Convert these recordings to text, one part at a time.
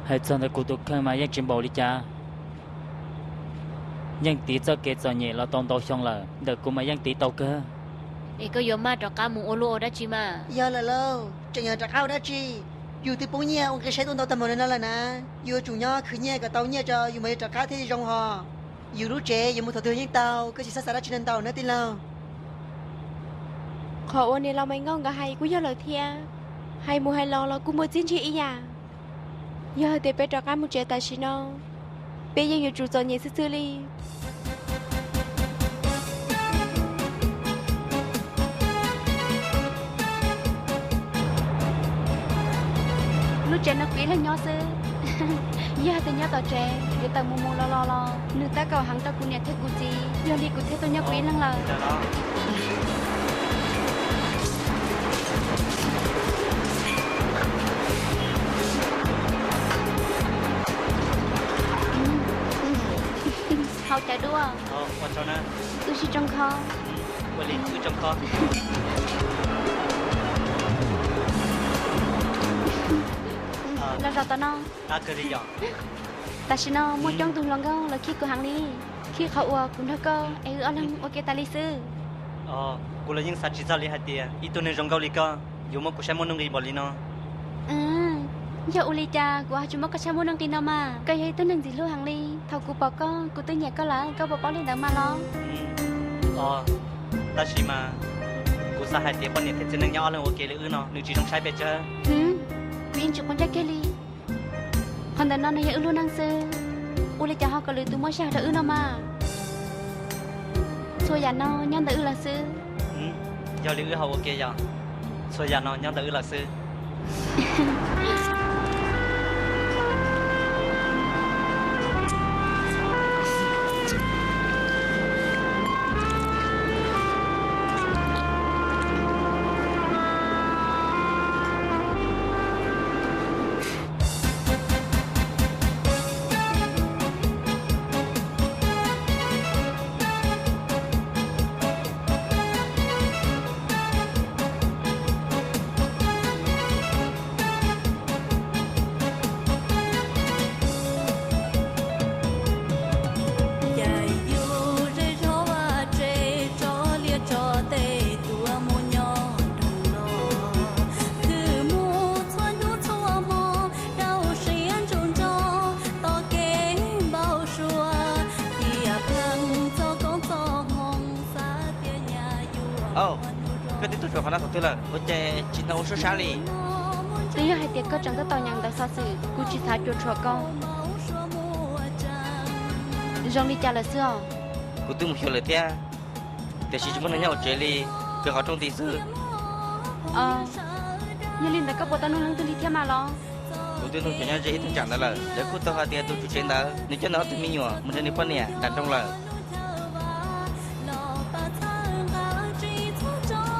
Hais txog ntawm kuv tus kheej mas yeej tsis npaum li cas. Yeej tiv txoj kev txom nyem los tau ntau xyoo lawm, ntawm kuv mas yeej tiv tau kawg. Es koj yuav maj rov qab mus ua luaj ua dab tsi mas? Yog lawm lauj, tseem yuav rov qab ua dab tsi? Yus twb poob nyiaj ua nqi saib tuaj ntau tag npaum no lawm na. Yus yuav tsum nyob khwv nyiaj kom tau nyiaj tso yus mam li rov qab thiaj li zoo hos. Yus lub tsev yuav mus thaum twg yeej tau, koj tsis txhob xav dab tsi ntau ntau nawb tij laug. Qhov uas niam laus Maiv Nkauj nkawd hais kuj yog lawm thiab. Hais mus hais los los kuj muaj txiaj ntsig ib yam. Yog hais tias peb rov qab mus tsev tam sim no, peb yeej yuav tsum txom nyem xwb xwb li. Lub tsev no kuv ib leeg nyob xwb. Yog hais tias nyob tom tsev yuav tawm mus mus los los los nws tab kaum heev rau kuv niam thiab kuv txiv, yog li kuv thiaj tuaj nyob kuv ib leeg lawm. Haus cawv dua. Wb sib tsoo kho. Los zaum tom no. Tam sim no muaj coob tus hluas nkauj los khib kuv heev li, khib qhov uas kuv nrog koj es wb ob leeg ua ke tas li xwb. Kuv los yeej xav tsis txog li hais tias ib tug neeg zoo nkauj li koj yuav muab kuv saib muaj nuj nqis npaum li no. Yog ua li cas kuv ho tsis muab koj saib muaj nuj nqis no mas? Koj yog ib tug neeg ntxim hlub heev li, thaum kuv pom koj kuv twb nyiam koj lawm, koj puas paub li ntawd mas los? Tab sis mas kuv xav hais tias poj niam thiab txiv neej nyob ob leeg ua ke li wb no nws tsis zoo saib pes tsawg. Kuv yeej tsis quav ntsej kiag li. Qhov ntawm no nws yog wb lub neej xwb, ua li cas ho kom lwm tus muab sij hawm rau wb no mas? Txhua yam no nyob ntawm wb lawm xwb. Yog li wb ho ua ke yog, txhua yam no nyob ntawm wb lawm xwb. Koj twb tuaj txog qhov no thaum twg lawm ua cas tsis hnov ua suab sab li? Twb yog hais tias koj tseem tab tom nyeem ntawv xov xwm, kuv tsis xav cuam tshuam koj. Zoo li cas lawm xwb os? Kuv twb mus xyuas lawm thiab, tiam sis tsis muaj neeg nyob hauv tsev li, pem qhov rooj tid xwb. Yog li ntawd koj puas tau nug leej twg li thiab mas los? Kuv twb nug cov nyob ze ib thaj tsam ntawd lawm, lawv kuj tau hais tias tus tswv tsev ntawd nws coj nws ob tug me nyuam mus nrhiav nws poj niam nram nroog lawm.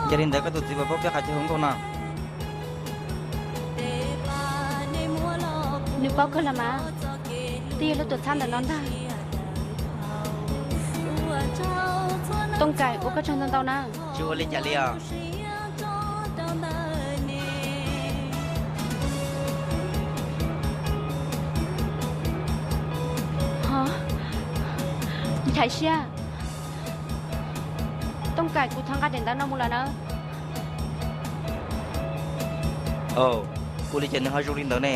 Yog li ntawd koj tus txiv puas paub peb qhov chaw hu nkauj no? Nws paub kawg los mas, twb yog lub tuam txhab ntawm no ntag. Tooj Kaim, ua koj tsaug ntau ntau na. Tsis ua li cas li os. Nchais siab. Tooj Kaim, kuv thov nqa daim ntawv no mus lawm nawb. Ua li cas nws ho zoo li ntawd ne?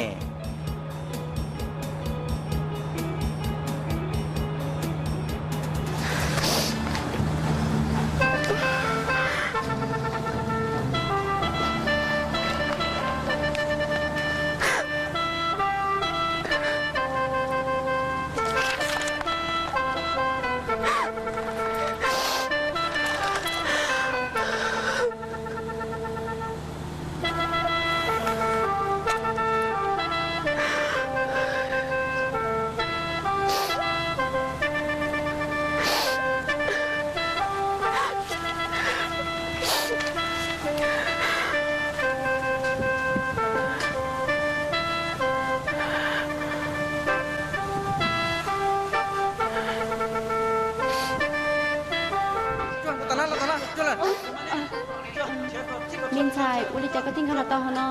Me ntxhais, ua li cas koj thiaj nkag los tau hauv no?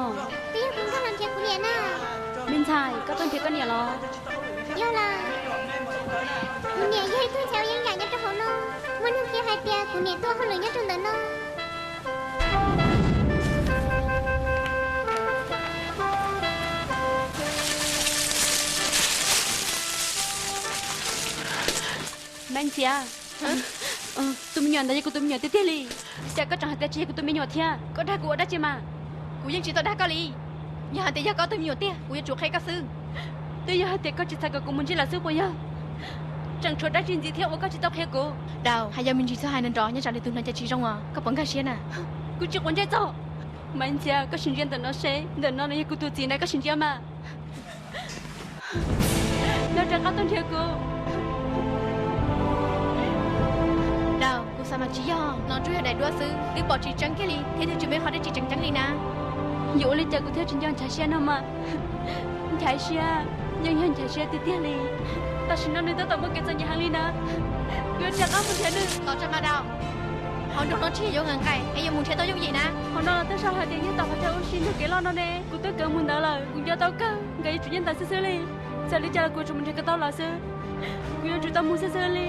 Twb yog koj nkag los nrhiav kuv niam na. Me Thais, koj tuaj nrhiav koj niam los? Yog lawm. Kuv niam yog ib tug chaw yeeb yam nyob rau hauv no. Muaj neeg qhia hais tias kuv niam tuaj hauj lwm nyob rau ntawm no. Maiv Ntxhiav, tus me nyuam ntawd yog kuv tus me nyuam tiag tiag li. Cas koj tseem hais tias tsis yog kuv tus me nyuam thiab? Koj dag kuv ua dab tsi mas? Kuv yeej tsis tau dag koj li. Yog hais tias yog koj tus me nyuam tiag, kuv yuav tsum qhia koj xwb. Twb yog hais tias koj tsis txhais kom kuv mus ntsib lawv xwb puas yog? Tseem tshuav dab tsi ntxiv thiab uas koj tsis tau qhia kuv? Daus, hais yog me ntsis txhob hais nrov nrov, nyob tsam lwm tus hnov cas tsis zoo os, koj puas nkag siab na? Kuv tsis quav ntsej txog. Maiv Ntxhiav, koj sim ntsia ntawm no seb, ntawm no nws yog kuv tus txiv na, koj sim ntsia mas. No rov qab tuaj nrhiav kuv. Daus, kuv xav mas tsis yog, no tsuas yog daim duab xwb, twb pom tsis tseeb kiag li thiab twb tsis muaj ib qho dab tsi tseem ceeb li na. Yuav ua li cas kuv thiaj tsis nco Nchaiv Siab no mas? Nchaiv Siab, yeej yog Nchaiv Siab tiag tiag li. Tam sim no nws tab tom muaj kev txom nyem heev li na. Kuv yuav rov qab mus nrhiav nws. Tos tso mas Daus, hauv nroog no tsis yog yuav nqaim nqaim es yuav mus nrhiav tau yooj yim na. Hauv no los twb sau hais tias nyob tom qhov chaw ua si nrog kev loj no ne. Kuv twb kawv mus ntawd lawm, kuv nco tau kawg nkawd yuav tsum nyob ntawd xwb xwb li. Txawm li cas los kuv yuav tsum mus nrhiav kom tau lawv xwb. Kuv yuav tsum tau mus xwb xwb li.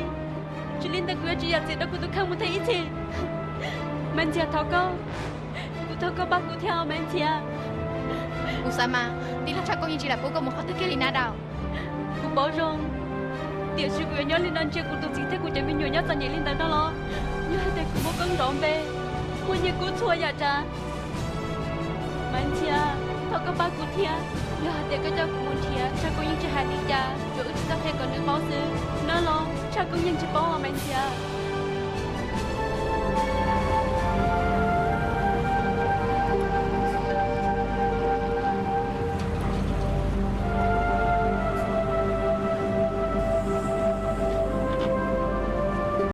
Tsis li ntawd kuv yuav tsis yam txim rau kuv tus kheej mus thiab ib txhis. Maiv Ntxhiav, thov koj, kuv thov koj pab kuv thiab os Maiv Ntxhiav. Kuv xav mas tij laug Tshaj Koob yeej tsis lam pub koj mus qhov twg kiag li na Daus. Kuv paub zoo, tiam sis kuv yuav nyob li no ntsia kuv tus txiv thiab kuv cov me nyuam nyob txom nyem li ntawd no los? Yog hais tias kuv muaj koob nrov npe, muaj nyiaj kub txhua yam tsav, Maiv Ntxhiav, thov koj pab kuv thiab. Yog hais tias koj coj kuv mus nrhiav, Tshaj Koob yeej tsis hais li cas, tsuas wb tsis txawj qhia kom nws paub xwb. No los Tshaj Koob yeej tsis paub os Maiv Ntxhiav.